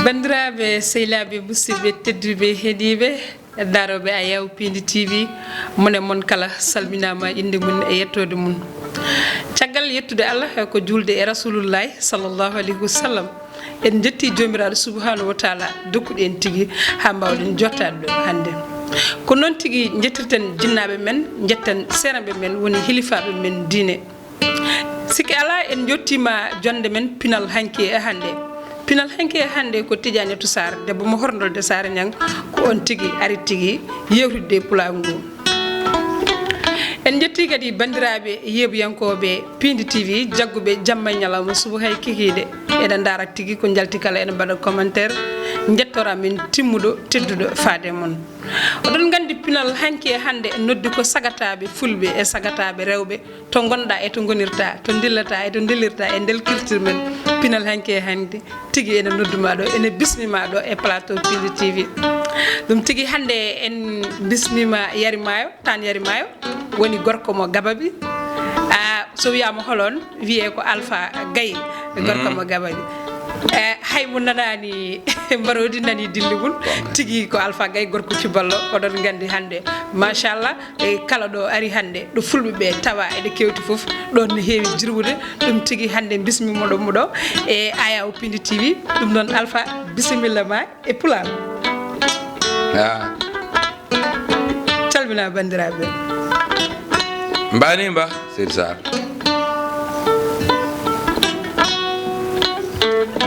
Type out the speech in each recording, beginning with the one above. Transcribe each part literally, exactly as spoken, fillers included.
Banndiraaɓe, sehilaaɓe, musidɓe tedduɓe, heɗiiɓe, daarooɓe Ayaw Pindi T V, mon e mon kala salminaama, innde mum e yettoode mum. Caggal yettude Allah e ko juulde e Rasulullahi sallallahu alayhi wa sallam, en njetti Joomiraaɗo subhanahu wa taala, dokkuɗo en tigi haa mbaawɗen jottaade ɗo hannde. Ko noon tigi njettirten jinnaaɓe men, njetten seeremɓe men, woni hilifaaɓe men diine. Sikke alaa, en njottiima jonnde men pinal hanki e hannde. Pinal hanki e hannde ko Tidiane Toussaint, debbo mo Horndolde Saare Ñaŋ, ko oon tigi ari tigi yeewtidde e pulaagu ngu. En njettii kadi banndiraaɓe yeeɓiyankooɓe Pindi T V, jagguɓe jamma e ñalawma, suba hay kikiiɗe. Eɗen ndaara tigi ko njalti kala, eɗen mbaɗa commentaire, njettoraa men timmuɗo, tedduɗo faade e mon. Oɗon nganndi pinal hanki e hannde noddi ko sagataaɓe fulɓe e sagataaɓe rewɓe, to ngonɗaa e to ngonirtaa, to ndillataa e to ndillirtaa e ndel culture men. Pinal hanki e hannde tigi ene noddu maa ɗo, ene bismi maa ɗo e plateau Pindi T V. Ɗum tigi hannde en bismiima Yari Maayo, Taan Yari Maayo, woni gorko mo Gababi. A, so wiyaama hol oon, wiyee ko Alpha Gaye, gorko mo Gababi. E, hay mo nanaani mbaroodi, nanii dilli mum, tigi ko Alpha Gaye, gorko cuballo, oɗon nganndi hannde, machallah. E kala ɗo ari hannde, ɗo fulɓe ɓe tawa eɗe kewti fof, ɗon no heewi jirwude. Ɗum tigi hannde bismi moɗon mo ɗo e Ayaw Pindi T V. Ɗum noon Alpha, bisimilla ma e pulaar. Ah. Calmina banndiraaɓe. Mbani mba, Seydi Sarr.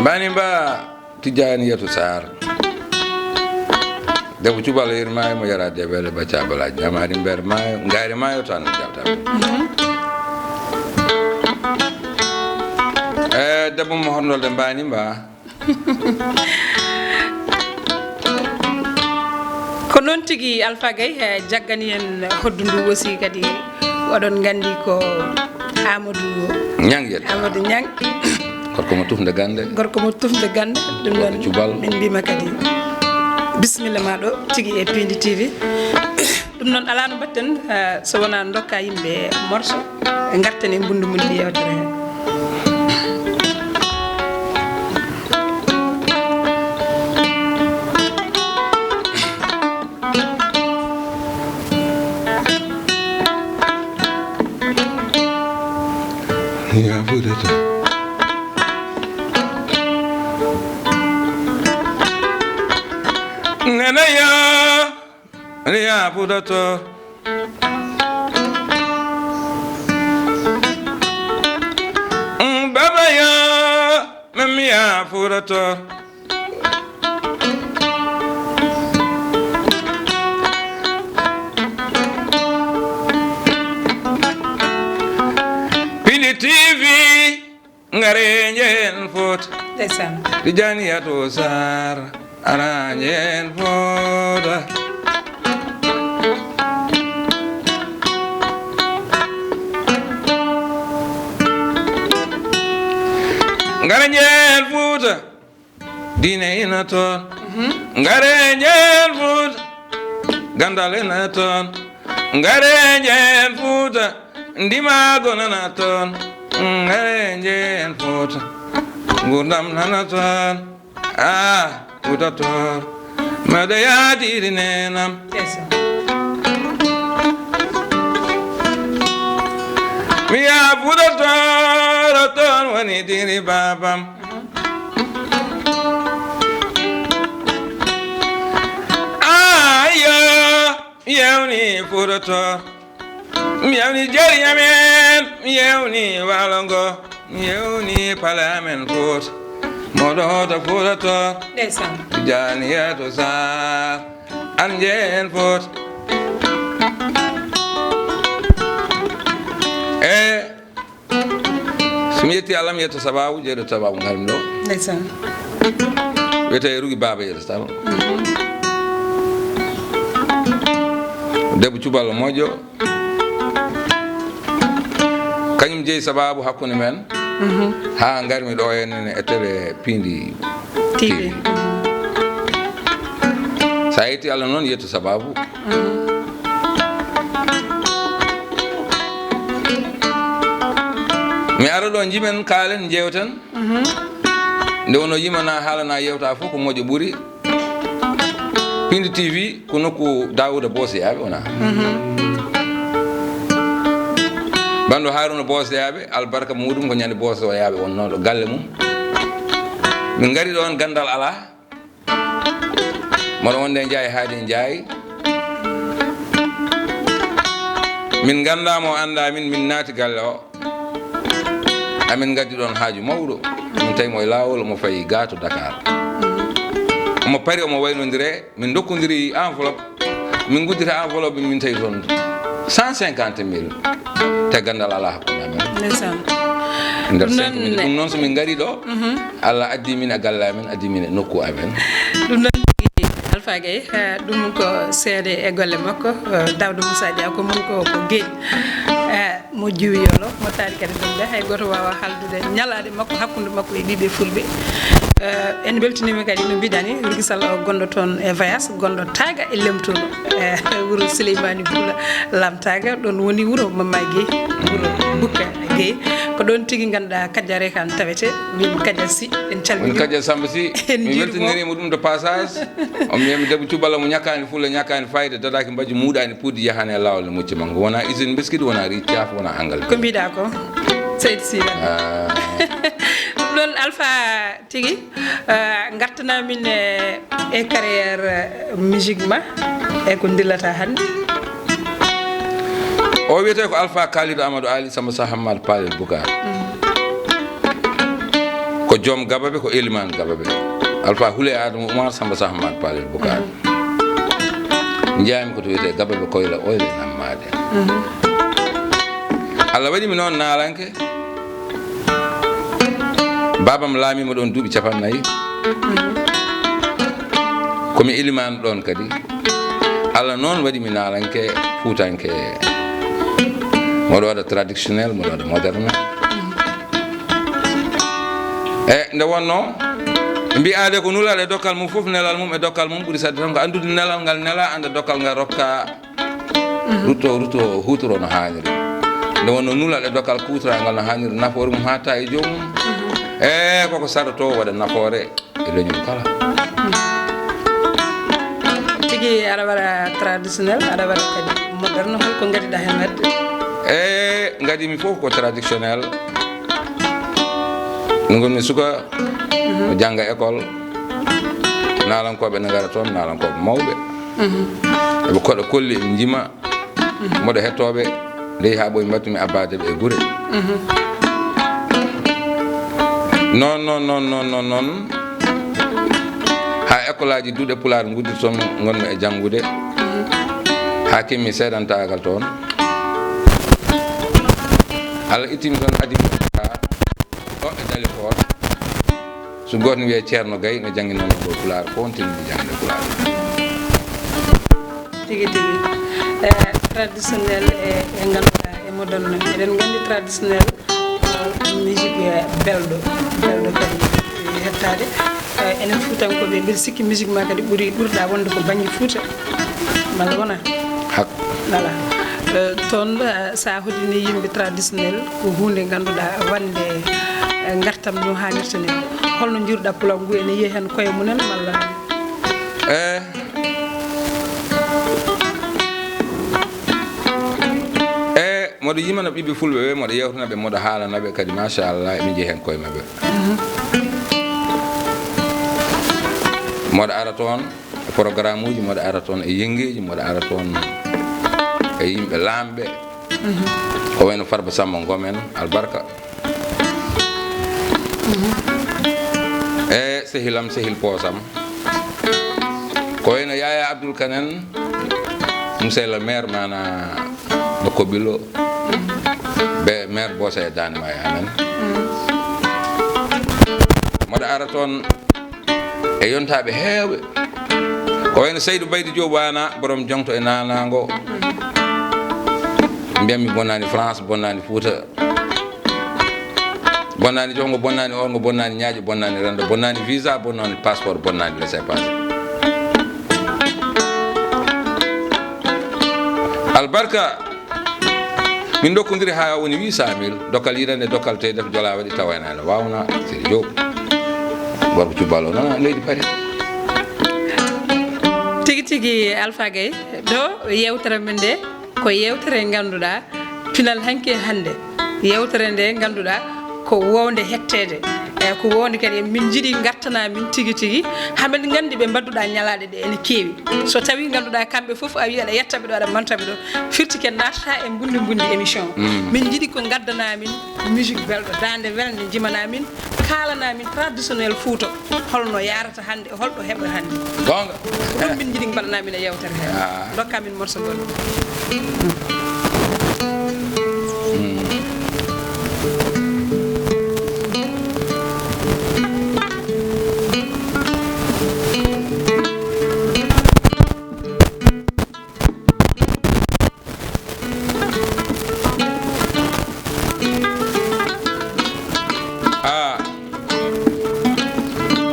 Mbani mba. Tijjaani Yatu Saar. Debbo cuballo yeri maayo mo yaraade e weele bacca balaaji. Ñamaari mbeer maayo, ngaari maayo tan jalta. E debbo mo horndolde mbaani mba. Ko noon tigi Alpha Gaye, e, jaggani en hoddu ndu aussi kadi. Oɗon nganndi ko Amadou Ñang yetta. Amadou Ñang. Gorko mo tufnde gannde. Gorko mo tufnde gannde. Ɗum ɗon cuballo. Min mbima kadi bisimilla ma ɗo tigi e Pindi T V. Ɗum noon alaa no mbaɗten, eh, so wonaa ndokka yimɓe morso, ngarten e mbundu mum yewtere he. Ya Fuuta Tooro. Nene ya, ya Fuuta Tooro. Mm, baba ya, mami ya Fuuta Tooro. Pindi T V, ngare njeyen Fuuta. Ndeysaan. Tijjaani Yatu Saar, ara njeyen Fuuta. Ngare njeyen Fuuta. Diine ina toon. Mhm. Ngare njeyen Fuuta. Ganndal ina toon. Ngare njeyen Fuuta. Ndimaagu nana toon. Ngare njeyen Fuuta. Nguurndam nana toon. Ah, Fuuta Tooro. Meɗe yaadiri neenam. Yes, sir. Mi yaa Fuuta Tooro, toon woni diri baabam. Ayo, mi yewni Fuuta Tooro. Mi yewni jeri amen, mi yewni waalo ngo, mi yewni pale amen Fuuta. Moɗo hoota Fuuta Tooro. Ndeysaan. Tijjaani Yatu Saar, an jeen Fuuta. E So mi yetti Allah, mi yetta sababu, jeyɗo sababu ngarmi ɗo. Ndeysaan. Wiyete Rugi Baaba Yero Sall. Mhm. Debbo cuballo moƴƴo. Kañum jeyi sababu hakkunde men. Mhm. Ha ngarmi ɗo henna e télé Pindi T V. T V. Sa yetti Allah noon, yetto sababu. Mi ara ɗo, njimen, kaalen, njeewten. Mhm. Nde wonno yimana haalana yewta fof ko moƴƴo ɓuri. Pindi T V ko nokku Daouda Booseyaaɓe wona. Mhm. Banndo Haruna Booseyaaɓe, albarka muɗum ko ñande Booseyaaɓe wonnooɗo galle mum. Min ngari ɗoon, ganndal alaa. Mboɗo wonde Njaay Haadi Njaay. Min nganndaa mo anndaa min, min naati galle o. Amin ngaddi ɗoon haaju mawɗo. Min tawi mo e laawol, omo fayi gaa to Dakar. Omo pari, omo waynondire. Min ndokkondiri enveloppe. Min nguddita enveloppe, min tawi toon cent cinquante mille. Te ganndal alaa hakkunde amen. Ndeysaan. Nder Ɗum cinq noon minutes. Ɗum noon, so min ngari ɗo, mhm, Allah addi min e galle amen, addi min e nokku amen. Ɗum noon tigi Alpha Gaye, eh, ɗum ko seede e golle makko, eh, Daouda Moussa Dia, ko mon ko, ko geeƴi. Eh, mo juwi yolo, mo taari kadi ɗum de, hay gooto waawaa haaldude ñalaaɗe makko, hakkunde makko e ɓiɓɓe fulɓe. Eh, en mbeltiniima kadi, no mbiɗani, Ruki Sall o gonɗo toon e Vayas, gonɗo Taaga e Lemtuno. Eh, wuro Souleymani Pula, Lam Taaga, ɗoon woni wuro Mamma Guèye, wuro Bukka Guèye. Ko ɗoon tigi ngannduɗaa Kadia Rekan tawete, min Kadia Sy, en calminii. Min Kadia Samba Sy, en mi njuuriima mo. Weltiniriima ɗum de passage. O mbiyami debbo cuballo mo ñakkaani fulla, ñakkaani fayda, dadaaki mbajji muuɗaani puɗɗi, yahaani e laawol ne mucci manngo. Wona usine mbiskit, wona riic caaf, wona Angleterre. Ko mbiɗa ko, Seydi Sy. Ah. Ɗum ɗon Alpha tigi, ah, ngartana min e, e carrière, eh, musique ma, e ko ndillata hannde. O wiyetee ko Alpha Kalidou Amadou Ali Samba Sah Hammad Palel Boucar. Mm. Ko joom Gababe, ko Eliman Gababe. Alpha Houlé Adama Oumar Samba Sah Hammad Palel Boucar. Mm. Njaami ko to wiyetee Gababe Koyla Oyle Nammaade. Mm. Allah waɗi mi noon naalanke. Baabam laamiima ɗoon duuɓi capanɗe nayi. Ko mi elimaan ɗoon kadi. Allah noon waɗi mi naalanke fuutanke. Mboɗo waɗa traditionnel, mboɗo waɗa moderne. E nde wonnoo, mbiyaade ko nulal e dokkal mum fof, nelal mum e dokkal mum ɓuri saɗde tan ko anndude nelal ngal, nela, annda dokkal ngal, rokka. Mhm. Rutto, rutto, huutoro no haaniri. Nde wonnoo nulal e dokkal, kuutoraa ngal no haaniri, nafoore mum haaɗta e joomum. Mhm. E koko sarotoo waɗa nafoore e leñol kala. Mhm. Tigi aɗa waɗa traditionnel, aɗa waɗa kadi moderne, holko ngadiɗaa heen waɗde? E ngadimi fof ko traditionnel. Nde ngonmi suka, mhm, mi jannga école. Naalankooɓe ne ngara toon, naalankooɓe mawɓe. Mhm. Eɓe koɗa kolli, eɓe njima. Mhm. Mboɗo hettooɓe, ley haa ɓooyi mbaɗtumi abbaade ɓe e gure. Mhm. Noon, noon, noon, noon, noon, noon. Haa école aji duɗe Pulaar nguddirton ngonmi e janngude. Mhm. Haa keɓmi seedantaagal toon. Allah ittimi toon, addi mi ɗo e Dalifort. So gooto ne wiyee Ceerno Gay, no jannginanoo ɗo Pulaar, ko on tinndi jannde Pulaar. Tigi, tigi. E traditionnel e, e ngannduɗaa e moderne. Eɗen nganndi traditionnel ko musique, e, belɗo, belɗo kadi e hettaade. E, enen Fuutankooɓe, mbiɗa sikki musique ma kadi ɓuri, ɓurɗaa wonde ko bannge Fuuta. Malla wona? Hak. Voilà. Eh, toon, eh, so a hoddini yimɓe traditionnel, ko huunde ngannduɗaa wonde, eh, ngartam no haanirta ni. Holno njiiruɗaa pulaar ngu, ene yiya heen koye mumen, walla? Eh. Eh, mboɗo yimana ɓiɓɓe fulɓe ɓe, mboɗo yewtana ɓe, mboɗo haalana ɓe kadi, machallah, eɓe njiya heen koye maɓɓe. Mhm. Mboɗo ara toon e programme uji, mboɗo ara toon e yenngeeji, mboɗo ara toon e yimɓe laamɓe. Mhm. Ko wayno Farba Samba Ngom en, Albarka. Mhm. E sehil am, sehil poosam. Ko wayno Yaya Abdoul Kane en, monsieur le maire, mana no Kobilo. Be maire Bosa e Daande Maayo amen. Mhm. Mboɗo ara toon e yontaaɓe heewɓe. Ko wayno Saydu Baydi Joob Waana, borom Joŋto e Naanaango. Mbiyammi bonnaani France, bonnaani Fuuta. Bonnaani Joŋngo, bonnaani Oorngo, bonnaani Ñaaƴo, bonnaani Renndo, bonnaani visa, bonnaani passeport, bonnaani laissez-passer. Albarka. Min ndokkodiri haa woni huit cent mille, dokkal yiɗande, dokkal tey def jolaa waɗi tawa ene waawna Seydi Diop. Gorko Cubbalo noon leydi Paris. Tigi tigi, Alpha Gaye, ɗo yeewtere men nde ko yeewtere ngannduɗaa pinal hanki e hannde. Yeewtere nde ngannduɗaa ko woowde hetteede, e ko woowde kadi min njiɗi ngartana min tigi tigi, haa mbeɗa nganndi ɓe mbaɗduɗaa ñalaaɗe ɗe ene keewi. So tawii ngannduɗaa kamɓe fof a wii aɗa yetta ɓe ɗo, aɗa manta ɓe ɗo, firti ken naatata e mbundi mbundi émission. Mm. Min njiɗi ko ngaddana min musique belɗo, daande welnde, jimana min, kaalana min traditionnel Fuuta, holno yaarata hannde, holɗo heɓra hannde. Goonga. Ko ɗum min njiɗi mbaɗana min e yeewtere he. Ah. Ndokka min morceau goɗɗo. Mm. Ah.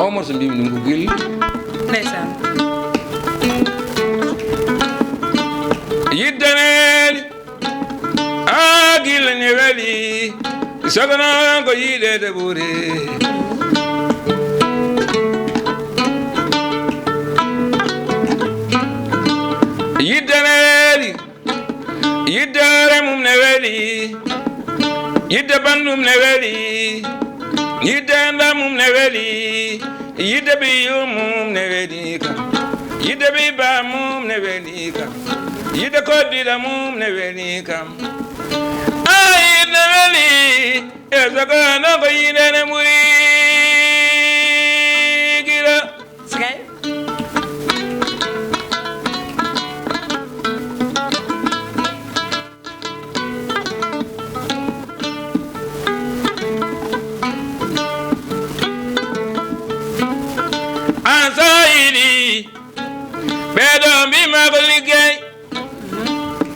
O morceau mbimi ɗum ko gilli. Ndeysaan. Yidde neeli. Ah, gilli ne weli. Sogo noon ko yiideede ɓuri. Yidde neeli. Yidde hoore mum ne weli, yidde banndum ne weli, yidde enɗam mum ne weli, yidde ɓiyyum mum ne weli kam, yidde ɓiy baam mum ne weli kam, yidde koddiɗo mum ne weli kam. A yidde weli, e sago no ko yiɗene ɓuri gila. Sikay. An so a yiɗi, ɓeeɗo mbiima ko liggey,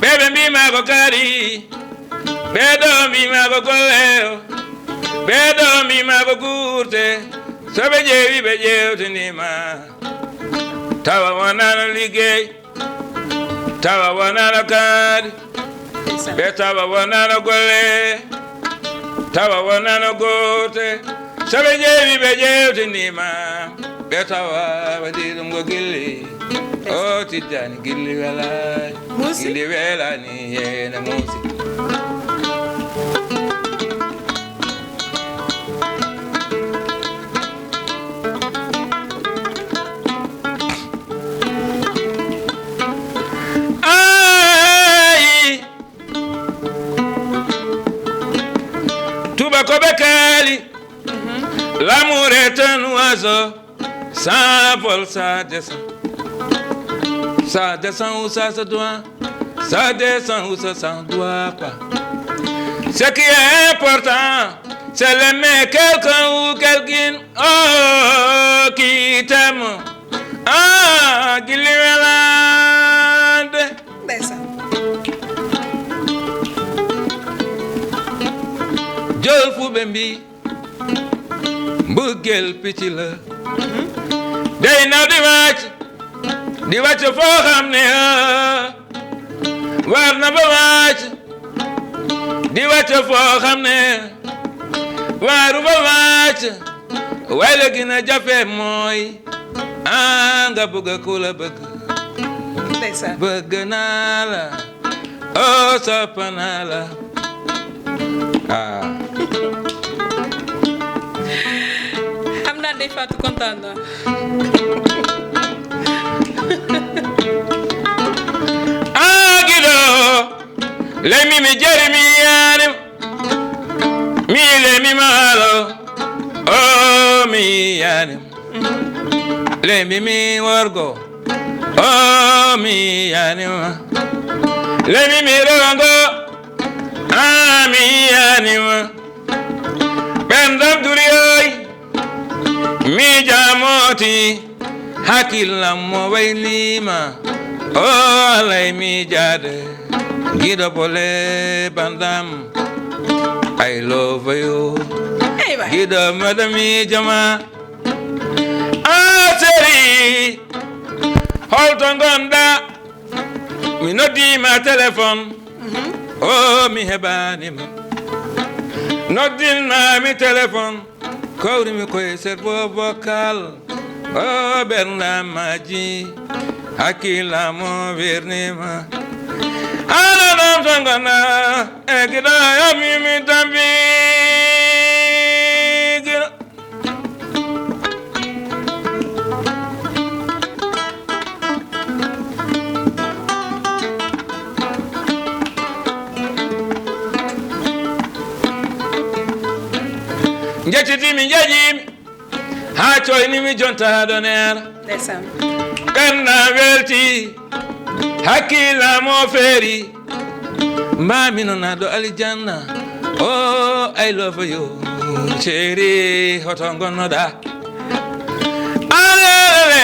ɓe ɓe mbiima ko kaari, ɓeeɗo mbiima ko golle, ɓeeɗo mbiima ko guurte, so ɓe ƴeewi ɓe ƴeewtiniima, tawa wonaano liggey. Tawa wonaano kaari, ɓe tawa wonaano golle, tawa wonaano goote. So ɓe ƴeewi, ɓe ƴeewtiniima, ɓe tawa waɗi ɗum ko gilli. O Tijjaani, gilli welaani. Muusi. Gilli welaani, ene muusi. Ay! Tuba ko ɓe kaali. L'amour est un oiseau, s'envole, ça descend. Ça descend où ça se doit, ça descend où ça s'en doit pas. Ce qui est important, c'est l'aimer quelqu'un ou quelqu'une, oh, qui t'aime. Ah, gilli welaande. Ndeysaan. Jolfuɓe mbi, mbëggeel picc la. Day naaw di wàcc, di wàcc foo xam ne, ah, war na ba wàcc, di wàcc foo xam ne, waru ba wàcc. Waaye la gën a jafe mooy, ah, nga bëgg ku la bëgg. Ndeysaan. Bëgg naa la, oh, sopp naa la. Ah. Xam naa Ndeye Fatou kontaan na. Ah, giɗo, leydi mi jari mi yaani. Mi leydi maalo, oh, mi yaani. Leydi mi worgo, oh, mi yaani ma. Leydi mi rewango, ah, mi yaani ma. Ɓen ɗon duriyoy, mi jamooti. Hakkillam mo waylima, o alay miijaade. Giɗo bole bandam, I love you. Eywa. Giɗo madamiijo ma. Ah, chérie, holto ngonɗa? Mi noddi ma téléphone. Mhm. O mi heɓaani ma. Noddinma mi téléphone. Kowrimi koye serbo vocal. O ɓernda maji. Hakkilla mo wirnima. Ala ɗon to gona. E giɗo yo mi mi tampi. Giɗo. Njeccitimi, njeeƴimi, haa coynimi jontaɗo neera. Ndeysaan. Ɓernda welti, hakkilla mo feeri. Mami nonaɗo alijanna. Oh, I love you. Chéri, hoto gonnoɗa? Alele,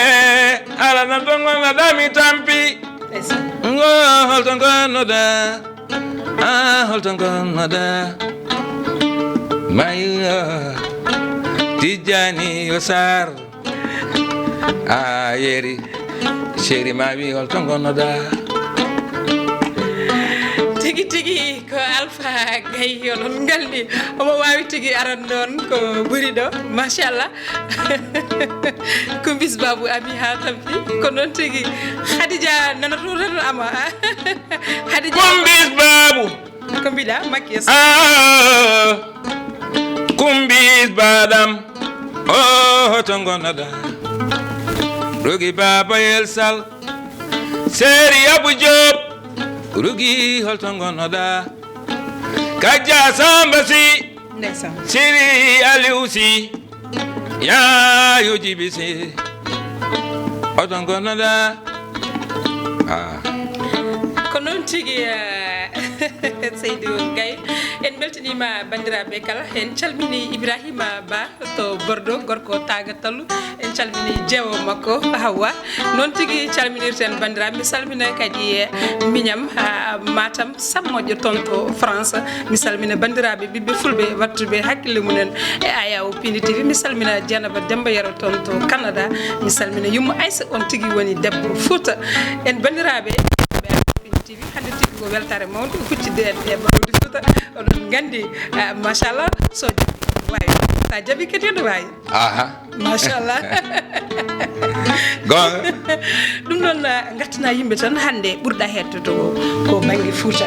ala na gonnoɗa mi tampi. Ndeysaan. Ngo, holto gonnoɗa? Ah, holto gonnoɗa? Mayo, Tijjani yo Sar. Ah, yeri. Chéri ma wi holto gonnoɗa? Tigi tigi ko Alpha Gaye, onon ngaldi. Omo wawi tigi aran ɗon ko ɓuri ɗo. Machallah. Kumbis Babu ami ha tampi. Ko noon tigi. Khadija nana to tan ama. Khadija. Kumbis Babu. Ko mbiɗa, Macky Sall. Ah, Kumbis Badam. Oh, hoto gonnoɗa? Rugi Baba Yel Sall. Seri Abu Diop. Rugi holto gonnoɗa? Kajja Samba Si. Ndeysaan. Siri Aliou Si. Yaayo Jibi Si. Hoto gonnoɗa? Ah. Ko noon tigi, eh, Seydou Gaye. En mbeltaniima banndiraaɓe kala. En calmini Ibrahima Ba to Bordeaux, gorko Taaga Tallu. En calmini jeewo makko, Hawa. Noon tigi calminirten banndiraaɓe. Mi salmina kadi, eh, miñam, ha Matam. Sammoƴƴo toon to France. Mi salmina banndiraaɓe ɓiɓɓe fulɓe waɗtuɓe hakkille mumen e Aya o Pindi T V. Mi salmina Dieynaba Demba Yero toon to Canada. Mi salmina yumma Aissa, on tigi woni debbo Fouta. En banndiraaɓe Pindi T V, hannde tigi ko weltaare mawnde, huccidde en e Barodi Fouta. Oɗon nganndi, ah, machallah, so jaɓi, waawi. Sa jaɓi kadi, ene waawi. Aha. Machallah. Goonga. Ɗum noon, ah, ngartana yimɓe tan hannde ɓurɗa heedde to ko bannge Fouta.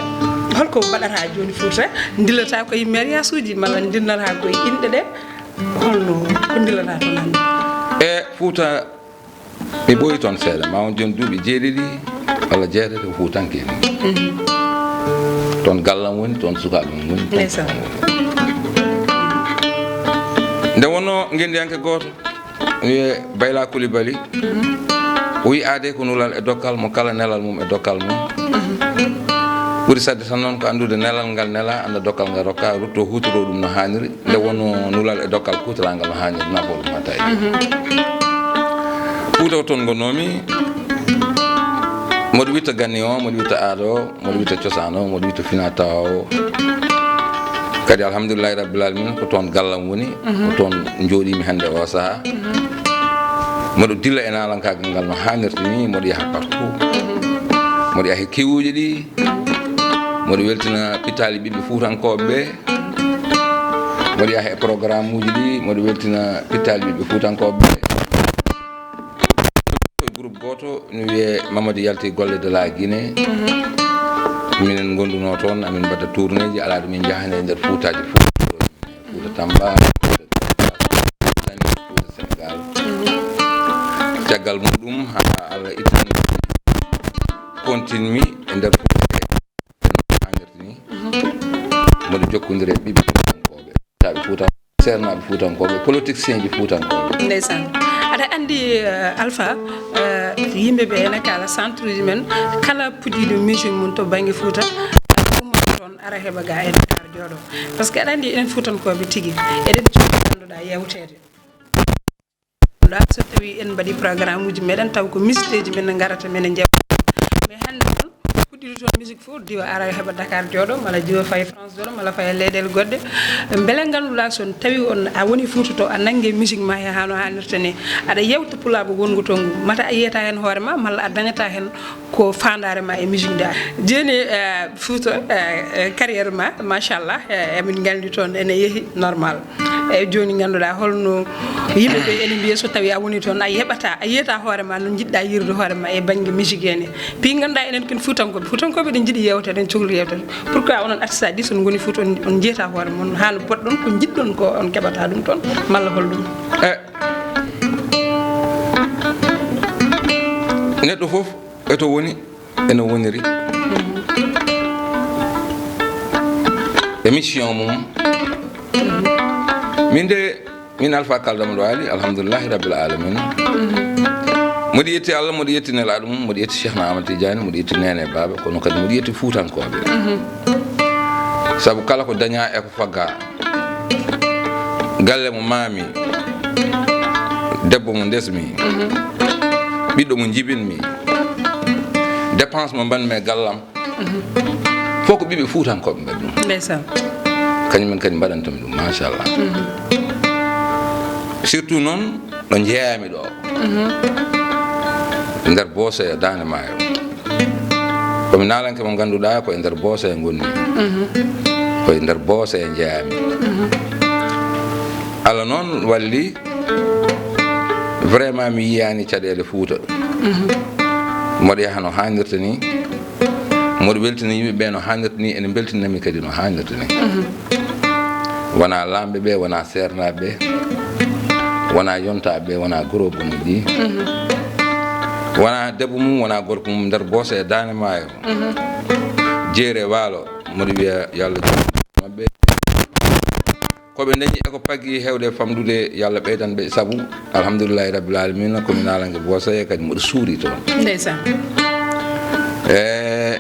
Holko mbaɗata jooni Fouta? Ndillata koye mariage uji malla ndinnata koye inɗe ɗe? Holno ko ndillata toon hannde? E Fouta, mi ɓooyi toon seeɗa, ma on jooni duuɓi jeeɗiɗi walla jeetati ko Fuutanke mi. Mhm. Toon gallam woni, toon sukaaɓe am ngoni, toon. Ndeysaan. Nde wonnoo ngenndiyanke gooto, wiyee Bayla Coulibaly. Mhm. O wiyi aadee ko nulal e dokkal, mo kala nelal mum e dokkal mum. Mhm. Ɓuri saɗde tan noon ko anndude nelal ngal nelaa, annda dokkal ngal rokkaa, ruttoo huutoroo ɗum no haaniri. Nde wonnoo nulal e dokkal kuutoraa ngal no haaniri, nafoore ɗum haa tawi. Mhm. Fuuta ko toon ngonnoomi, mboɗo witta ganni o, mboɗo witta aada o, mboɗo witta cosaan o, mboɗo witta finaa tawaa o. Kadi alhamdulillahi rabbil alamin ko toon gallam woni, mhm, ko toon njooɗiimi hannde o sahaa. Mhm. Mboɗo dilla e naalankaagal ngal no haanirta ni, mboɗo yaha partout. Mhm. Mboɗo yaha e kewuuji ɗi, mboɗo weltina pittaali ɓiɓɓe fuutankooɓe ɓe, mboɗo yaha e programme uji ɗi, mboɗo weltina pittaali ɓiɓɓe fuutankooɓe ɓe. Ko e groupe gooto, ene wiyee Mamadou Yalti Golle de la Guinée. Mhm. Minen ngondunoo toon, amin mbaɗa tournéeji, alaa ɗo min njahani e nder fuutaaji fof. Fuuta Tamba, Fuuta Sénégal. Mhm. Caggal muɗum, haa Allah ittani, continue e nder Fuuta he. Haa ngarti ni. Mhm. Mboɗo jokkondire e ɓiɓɓe Fuutankooɓe. Taaɓe Fuuta, seernaaɓe Fuutankooɓe, politicienji Fuutankooɓe. Ndeysaan. Aɗa anndi, eh, Alpha, eh, yimɓe ɓe ene kaala centre uji men, kala puɗiiɗo mission mum to bannge Fuuta, ummoto toon, ara heɓa ga e Dakar jooɗo. Parce que aɗa anndi enen Fuutankooɓe tigi, eɗen cuuɗi ngannduɗaa yewteede. Ɗa, so tawi en mbaɗi programme uji meɗen, taw ko misiteeji men ne ngarata, men ne njewa. Mais hannde noon, Ɗiɗo toon musique fof, diwa ara heɓa Dakar jooɗo, mala diwa fayi France jooɗo, mala fayi leyɗeele goɗɗe. Mbele ngannduɗaa so tawi on a woni Fuuta to, a nannge musique ma he hano hannirta ni, aɗa yewta pulaagu wongu toon ngu, mata a yiyata heen hoore ma, malla a dañata heen ko faandaare ma e musique nde. Jooni, eh, Fuuta, eh, eh, carrière ma, machallah, eh, emin nganndi toon ene yehi normal. Eyi, jooni ngannduɗaa holno yimɓe ɓe ene mbiya so tawi a woni toon a yeɓata, a yiyata hoore ma no njiɗɗa yirde hoore ma e bannge musique en. Pi ngannduɗaa enen ken Fuutankooɓe, Fuutankooɓe eɗen njiɗi yewtere, eɗen cokli yewtere. Pourquoi onon artiste aji ɗi so on ngoni Fuuta on, on jiyata hoore mon haa no poɗɗon ko njiɗɗon ko on keɓata ɗum toon malla holɗum? E neɗɗo fof e to woni ene woniri e mission mum. Min de, min Alpha Kaldama ɗo Ali, alhamdulillahi rabbil alamina. Mboɗo yetti Allah, mboɗo yetti Nelaaɗo mum, mboɗo yetti Cheikhna Amadou Tidiane, mboɗo yetti Nene Baba, kono kadi mboɗo yetti Fuutankooɓe. Sabu kala ko daña e ko fagga, galle mo maami, debbo mo ndesmi, ɓiɗɗo mo njibinmi, dépense mo mbanmi e gallam, fof ko ɓiɓɓe Fuutankooɓe mbaɗi ɗum. Ndeysaan. Kañumen kadi mbaɗantami ɗum, machallah. Surtout noon ɗo jeeyami ɗo, nder Boosoya Daande Maayo. Komi naalanke mo ngannduɗaa ko e nder Boosoya ngonmi. Ko e nder Boosoya jeeyami. Allah noon walli, vraiment mi yiyaani caɗeele Fuuta. Mboɗo yaha no haanirta ni. Mboɗo weltina yimɓe ɓe no haanirta ni, ene mbeltinami kadi no haanirta ni. Wona laamɓe ɓe, wona seernaaɓe ɓe, wona yontaaɓe ɓe, wona goro bonuji, wona debbo mum, wona gorko mum, nder Boosoya Daande Maayo. Jeere Waalo, mboɗo wiya yo Allah juutnu maɓɓe. Ko ɓe dañi e ko paggi heewde famɗude, yo Allah ɓeydan ɓe sabu, alhamdulillahi rabbil alamina, ko mi naalanke Boosoya, kadi mboɗo suuri toon. Ndeysaan. E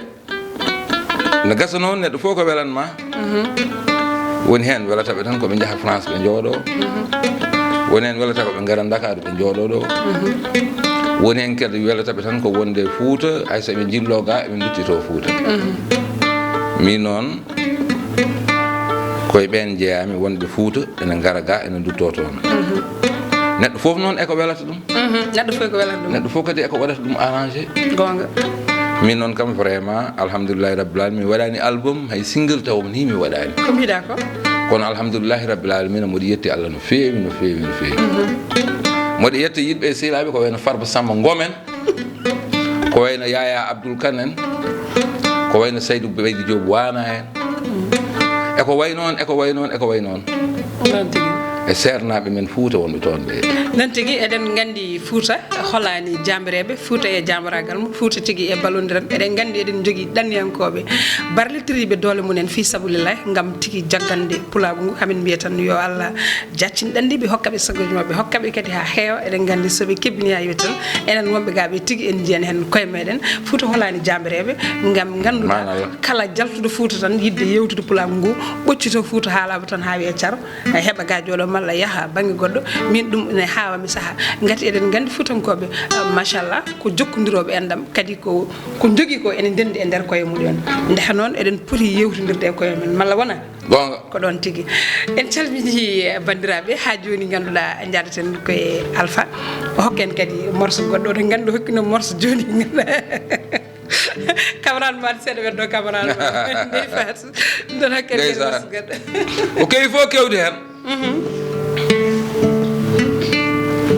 no gasa noon, neɗɗo fof ko welan ma. Woni heen welata ɓe tan ko ɓe njaha France ɓe njooɗo. Woni heen welata ko ɓe ngara Dakar ɓe njooɗo ɗo. Woni heen kadi welata ɓe tan ko wonde Fuuta, hay so ɓe njillo ga, ɓe nduttito Fuuta. Min noon, koye ɓeen njeyaami, wonɓe Fuuta ene ngara ga, ene ndutto toon. Neɗɗo fof noon e ko welata ɗum. Neɗɗo fof ko welata ɗum. Neɗɗo fof kadi e ko waɗata ɗum arrangé. Goonga. Min noon kam, vraiment, alhamdulillahi rabbil alamin, mi waɗaani album, hay single taw ni mi waɗaani. Ko mbiɗa ko? Kono alhamdulillahi rabbil alamin, mboɗo yetti Allah no feewi, no feewi, no feewi. Mboɗo yetta yiɗɓe e sehilaaɓe ko wayno Farba Samba Ngom en, ko wayno Yaya Abdoul Kane en, ko wayno Saydou Baydy Diop Wana en. E ko way noon, e ko way noon, e ko way noon. Noon tigi. E seernaaɓe men Fuuta wonɓe toon ɓe. Noon tigi, eɗen nganndi Fuuta holaani jaambireeɓe, Fuuta e jaambaraagal mum, Fuuta tigi e ballondiral. Eɗen nganndi eɗen njogii ɗanniyankooɓe barlittiriiɓe doole mum en fii sabulillahi ngam tigi jaggande pulaagu ngu. Hamin mbiya tan yo Allah jaccin ɗanniiɓe, hokka ɓe sagoji maɓɓe, hokka ɓe kadi haa heewa. Eɗen nganndi so ɓe kebbini haa yotti tan, enen wonɓe ga ɓe tigi en njiyan heen koye meɗen. Fuuta holaani jaambireeɓe ngam ngannduɗaa kala jaltuɗo Fuuta tan yiɗde yewtude pulaagu ngu, ɓoccito Fuuta haalaama tan haa wiya car, heɓa ga jooɗo malla yaha bannge goɗɗo. Min ɗum ene haawami saha. Ngati eɗen nganndi Fuutankooɓe, ah, machallah, ko jokkondirooɓe enɗam, kadi ko, ko njogii ko ene ndenndi e nder koye mumen. Ndeha noon eɗen poti yewtindirde e koye men, malla wona? Goonga. Ko ɗoon tigi. En calminii banndiraaɓe, haa jooni ngannduɗaa njaadaten ko e Alpha. O hokka en kadi morso goɗɗo, oɗon nganndi o hokkino morso jooni. Camarade ma seeɗa weddo camarade ma. Ndey Fatou. Ɗum ɗon hakkille. Ndeysaan. Morso goɗɗo. O kewi fof kewde heen.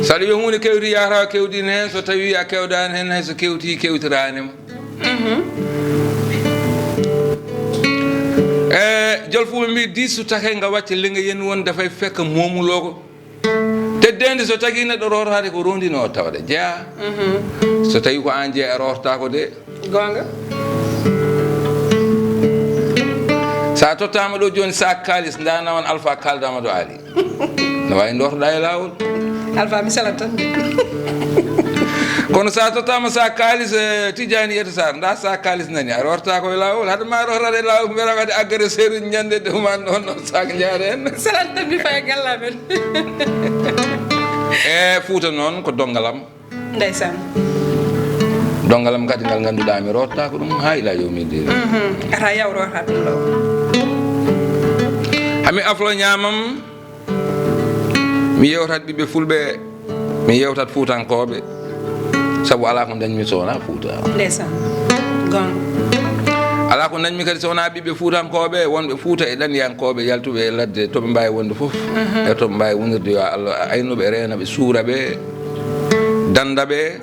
Saɗa wiya huunde kewti yahata kewti heen, so tawi a kewdaani heen hay so kewti kewtiraani ma. E jolfuɓe mbi diisu take nga wacca lenga yen won dafay fekka moomuloo ko. Teddeendi so tagi neɗɗo roortaade ko roondino o tawde jeyaa. So tawi ko aan jeyaa a roortaako de. Goonga. So a tottaama ɗo jooni saak kaalis, ndaa nawan Alpha kaaldaama ɗo aali. No waawi ndortoɗaa e laawol. Alpha, mi salat tan de. Kono so a tottaama saak kaalis, eh, Tijani Yeta Sarr, ndaa saak kaalis nani, a roortaako e laawol. Hade ma roortaade e laawol, ko mbiyata kadi agresseur uji ñande de human ɗon ɗon saak njaare en. Salat tan mi faye galla men. E Fuuta noon ko donngal am. Ndeysaan. Ɗon ngalam kadi ngal ngannduɗaa mi roottaako ɗum haa ila yawmi din. Mhm. Ata yawro ata ɗum ɗo. Hami aflo ñaamam, mi yewtat ɓiɓɓe fulɓe, mi yewtat fuutankooɓe, sabu alaa ko ndañmi so wonaa Fuuta. Ndeysaan. Goonga. Alaa ko ndañmi kadi so wonaa ɓiɓɓe fuutankooɓe, wonɓe Fuuta e ɗanniyankooɓe yaltuɓe e ladde, to ɓe mbaawi wonde fof. Mhm. E to ɓe mbaawi wonirde, yo Allah aynu ɓe, reena ɓe, suura ɓe, dannda ɓe.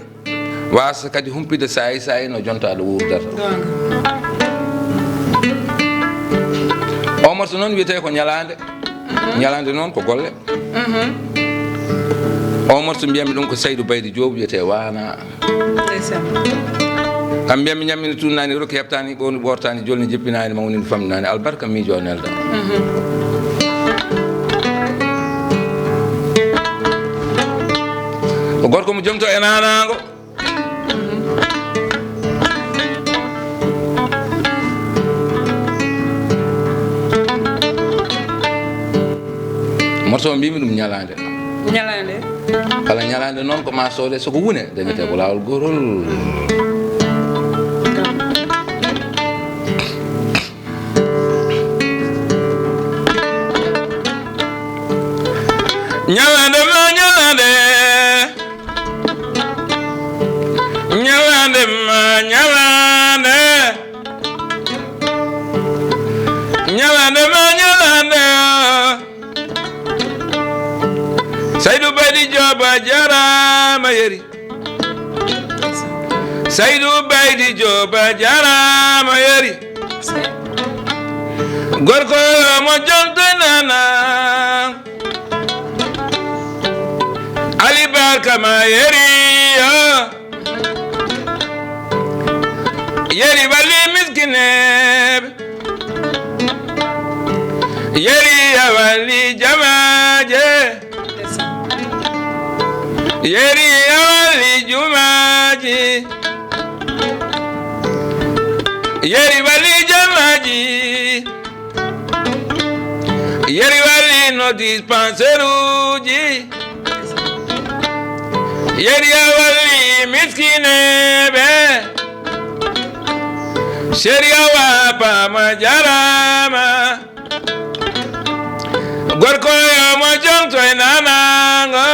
Waasa kadi humpitde saayi saayi no jontaaɗo wuurdata. Goonga. O morso noon wiyetee ko Ñalaande. Mhm. Ñalaande noon ko golle. Mhm. O morso mbiyatmi ɗum ko Saydu Baydi Joob wiyetee Waana. Ndeysaan. Kam mbiyatmi ñammini tunnaani, rokki heɓtaani, ɓooni ɓoortaani, jolni jippinaani, mawnini famɗinaani, albarka miijo nelda. Mhm. Ko gorko mo jomto e naanaango. Morso o mbiymi ɗum Ñalaande. Ñalaande. Kala Ñalaande noon ko ma soode, so ko wune, dañetee ko laawol gootol. Ñalaande ma Ñalaande, Ñalaande ma Ñalaande, Ñalaande ma Ñalaande. Saydu Baydi Joob a jaaraama yeri. Saydu Baydi Joob a jaaraama yeri. Gorko mo jonto nana. Ali Barka ma yeri yo. Yeri walli miskineeɓe. Yeri a walli jamaaje. Yeri a walli jumaaji. Yeri walli jamaaji. Yeri walli no dispensaire uji. Yeri a walli miskineeɓe. Seri a wa paama jarama. Gorko yo mo jongto e nanango.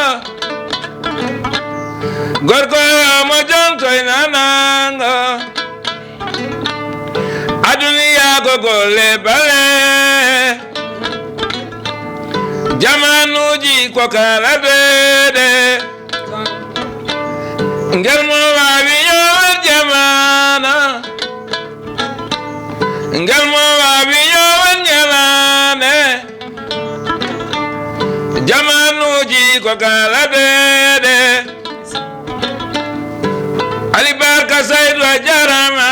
Gorko yo mo jongto e nanango. Aduniya ko golle bale. Jamanuji ko kala dede. Ngel mo wawi yo won jamana. Ngel mo wawi yo won ñalaande. Jamanuji ko kala dede. Ali Barka Saydu a jarama.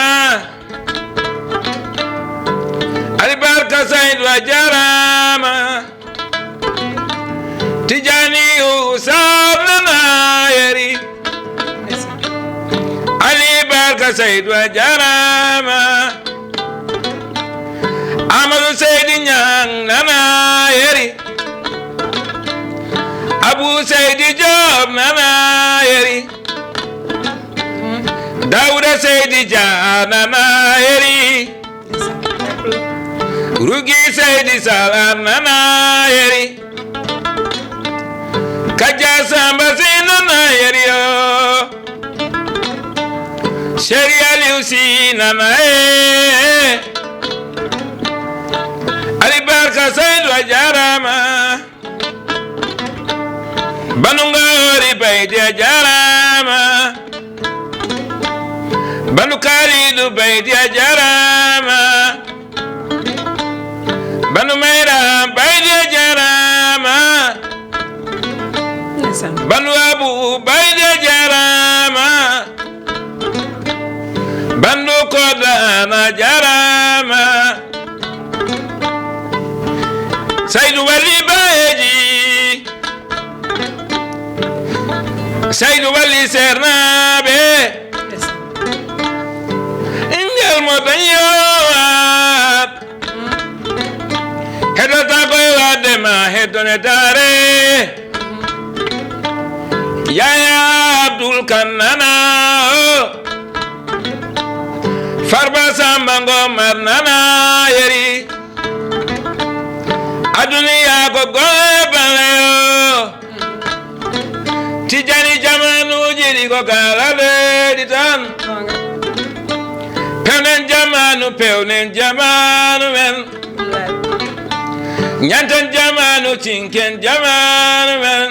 Ali Barka Saydu a jarama. Tijani Usar nana yeri. Ali Barka Saydu a jarama. Amadou Seydi Ñang nana yeri. Abou Seydi Diop nana yeri. Dawuda Seydi Dia nana yeri. Rugi Seydi Sala nana yeri. Kaja Samba Si nana yeri yo. Seri Aliou Si nana e. Ali Barka Saydu a jarama. Banu Ngori Baydi a jarama. Banu Kalidu Baydi a jarama. Banu Mayra Baydi a jarama. Ndeysaan. Banu Abu Baydi a jarama. Bandu Kodana jarama. Saydu Wali Bayeji. Saydu Wali Sernaɓe. Ingel mo dañi o waat. Heddata koye wadde ma heddone taare. Yaya Abdul Kan nana o. Ngo marnana yeri. Aduniya ko golle baleyo. Tijani jamanuji ɗi ko kala leydi tan. Pewnen jamanu, pewnen jamanu men. Ñanten jamanu, cinken jamanu men.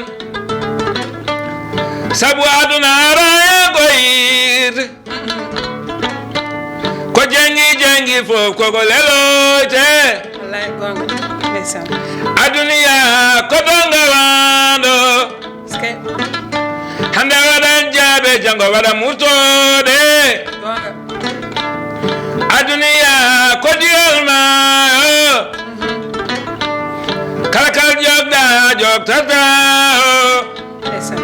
Sabu aduna ara e ko yirde. Ko jangi jangi fof koko leloyte. Wallaay, goonga. Ndeysaan. Aduniya ko donga wando. Ske. Hande waɗan jaabe, jango waɗa murtode. Goonga. Aduniya ko diyol ma o. Kala kal jogda, jogtata o. Ndeysaan.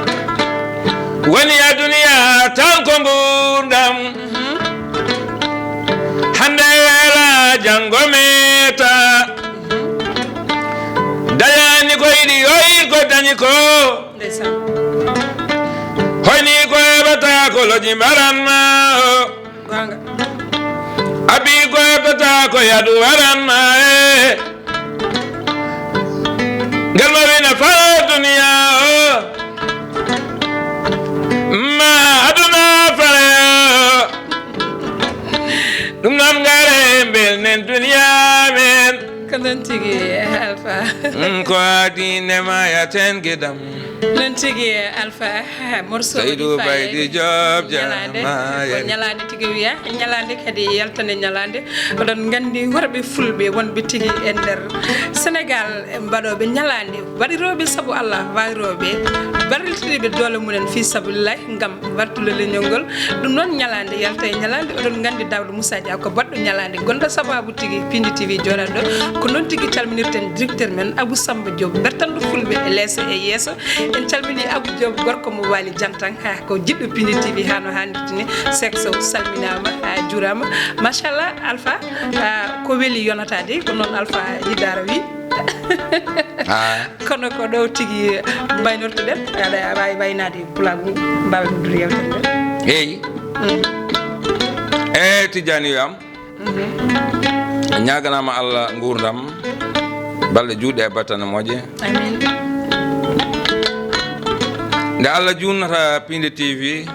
Woni aduniya tan ko ngurdam. Hande wela, jango meta. Dayani ko yiɗi, o yi ko dañi ko. Ndeysaan. Hoyni ko heɓata ko loji mbaran ma o. Goonga. Abi ko heɓata ko yadu waran ma e. Ngel ma wina faro duniya o. Ma aduna faro. Ɗum noon ngare mbelnen duniya men. Ko noon tigi, Alpha. Mm, ko adii nema yaten gidam. Noon tigi, Alpha. Morceau Seydou Baydi Diop, ñalaande. Ko ñalaande tigi wiya, ñalaande kadi yaltane ñalaande. Oɗon nganndi worɓe fulɓe wonɓe tigi e nder Sénégal, e mbaɗooɓe ñalaande, waɗirooɓe sabu Allah, wayrooɓe, barlitiriiɓe doole mumen fii sabilillahi ngam wartude leñol ngol. Ɗum noon ñalaande yalta e ñalaande, oɗon nganndi Daouda Moussa Dia ko baɗɗo ñalaande, gonɗo sababu tigi Pindi T V jooɗaɗo. Ko noon tigi calminirten directeur men Abou Samba Diop, bertanɗo fulɓe e leeso e yeeso. En calmini Abou Diop, gorko mo Waali Jantan, ha ko jiɗɗo Pindi T V ha no hannirta ni. Seek Sow salminaama, a juuraama. Machallah, Alpha, a, ko weli yonata de, ko noon Alpha Yidara wi. Ah. Kono ko ɗo tigi mbaynortoɗen, aɗa waawi waynaade pulaagu ngu, mbaawen uddude yewtere nde. Eyi. Mm. E Tijani yo am. Mhm. Ñaaganaama Allah nguurndam, balɗe juutɗe e battane moƴƴe. Amiin. Nde Allah juutnata Pindi T V,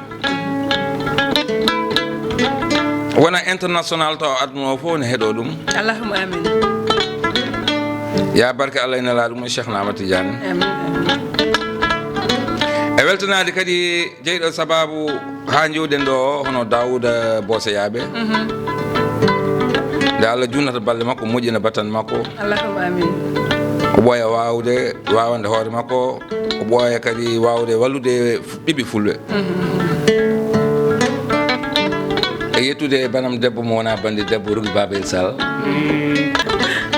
wona international tawa aduna o fof ne heɗo ɗum. Allahumma amiin. Ya barke Allah e nelaaɗo mum Cheikh Ahmad Tidiane. Amiin, amiin. E weltanaade kadi jeyɗo sababu haa njoɗen ɗo, hono Daouda Boseyaaɓe. Mhm. Nde Allah juutnata balɗe makko, moƴƴina battane makko. Allahumma amiin. O ɓooya waawde, waawande hoore makko, o ɓooya kadi waawde wallude f-, ɓiɓɓe fulɓe. Mhm. E yettude banam debbo mo wona bandi debbo Rougui Babel Sall. Mhm.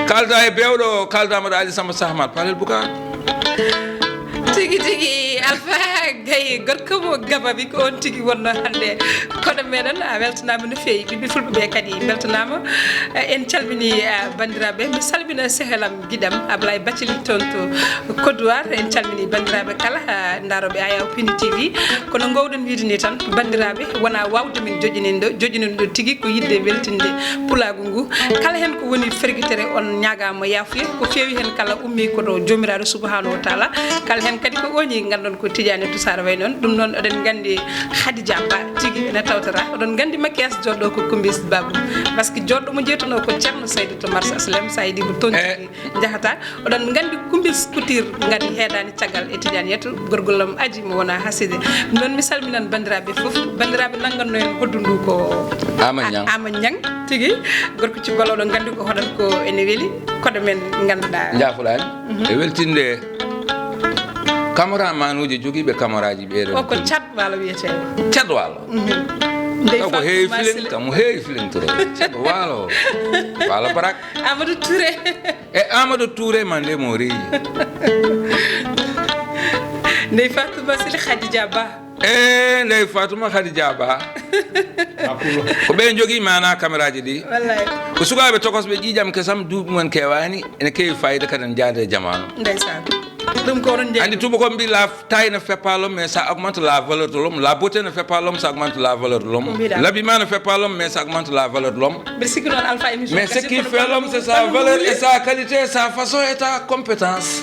Kalda e bewɗo, kalda mbaɗa Ali Samba Sahmar, Palel Boucar. Tigi tigi, Alpha Gaye, gorko mo Gababi, ko on tigi wonno hannde. Kono meɗen, a weltanaama no feewi. Ɓiɓɓe fulɓe ɓe kadi beltanaama. Eh, en calmini, eh, banndiraaɓe. Mi salmina sehelam giɗam, Ablaye Bacili toon to Côte d'Ivoire. En calmini banndiraaɓe kala, eh, ndarooɓe Ayaw Pindi T V. Kono ngowɗen wiide ni tan, banndiraaɓe, wona waawde min joƴƴininde, joƴƴininde tigi ko yiɗde weltinde pulaagu ngu. Kala heen ko woni fergitere, on ñaagaama yaafuya. Ko feewi heen kala ummii ko to Joomiraaɗo Subhaanahu wa Taala. Kala heen kadi ko ooñi, nganndon ko Tidiane Toussara way noon. Ɗum noon, oɗon nganndi Khadija Ba tigi ene tawtora. Oɗon nganndi maquillage jooɗɗo ko Kumbis Babou. Parce que jooɗɗo mo jeytuno ko Ceerno Saydu to Marsa Aslem, sa yiɗi ko toon Eh. tigi njahata. Oɗon nganndi Kumbis Couture ngari heedaani caggal e Tidiane Yetto, gorgol am aji mo wona haside. Noon mi salminan banndiraaɓe fof. Banndiraaɓe nannganno en hoddu ndu ko Ama Ñang. Ama Ñang tigi. Gorko cuballo oɗon nganndi ko hoɗat ko ene weli. Koɗo men ngannduɗaa. Njaafuɗaani. Mhm. E weltinde caméraman uji jogiiɓe caméraji ɓeeɗon. O ko Cat Waalo wiyetee. Cat Waalo. Mhm. Ndey taw ko Fatou heewi Masile. Filin, kam heewi filintoro. Cat Waalo. Waalo Barak. Amadou Touré. E Amadou Touré man de mo reeyi. Ndey Fatou Masile Khadija Ba. E ndey Fatuma Khadija Ba. Ko ɓe jogii maana caméraji ɗi. Wallahi. Ko sukaaɓe tokosɓe ƴiiƴam kesam duuɓi mum keewaani, ene keewi fayida kadi ene jaada e jamaanu. Ndeysaan. Ɗum ko onon njeyi. Andi tuba ko mbi la taille ne fait pas l'homme, mais ça augmente la valeur de l'homme. La beauté ne fait pas l'homme, ça augmente la valeur de l'homme. Mbiɗa. L'habillement ne fait pas l'homme, mais ça augmente la valeur de l'homme. Mbiɗa sikki noon Alpha émission Mais ce qui fait l'homme, c'est sa valeur et sa qualité, sa façon et sa compétence.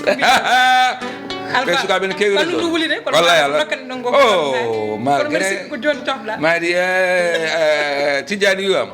Ɓe sukaaɓe ne keewi ɓandu ndu wuli de kono Wallahi Allah. Dokkan ɗon go Oh, malgré Ko joni tobla. Mari eh, eh, Tijani wiwama.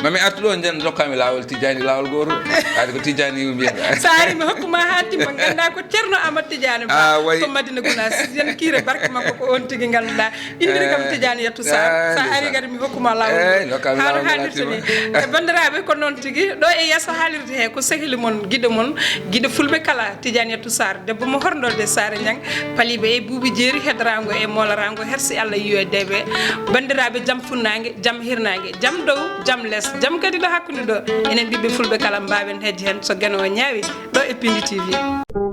Mami artu ɗo nden dokkami lawol Tijani lawol goro. Adi ko Tijani wi mbiyata. Sa ari mi hokkuma ha timma ganda ko Ceerno Amadou Tidiane Ah, Ba way. To Madina Gounass yen kiire barke makko ko on tigi ganduɗa. Indi kam Tidiane Yattu Sar. Ah, Sa ndeysaan. Ari kadi mi hokkuma lawol. Eh, no kam Haano lawol haalirta laatima. Ni. E bandiraɓe ko noon tigi ɗo e yesso haalirde he ko sehili mon giɗo mon giɗo fulɓe kala Tidiane Yattu Sar debbo mo horndolde Sare Niang paliɓe e buubi jeeri hedrango e molarango hersi Allah yiyo e deɓe. Bandiraɓe jam funnangue jam hirnangue jam dow jam less jam kadi ɗo hakkude ɗo enen ɓiɓɓe fulɓe kala mbawen hejje hen so gueno o ñaawi ɗo e Pindi T V.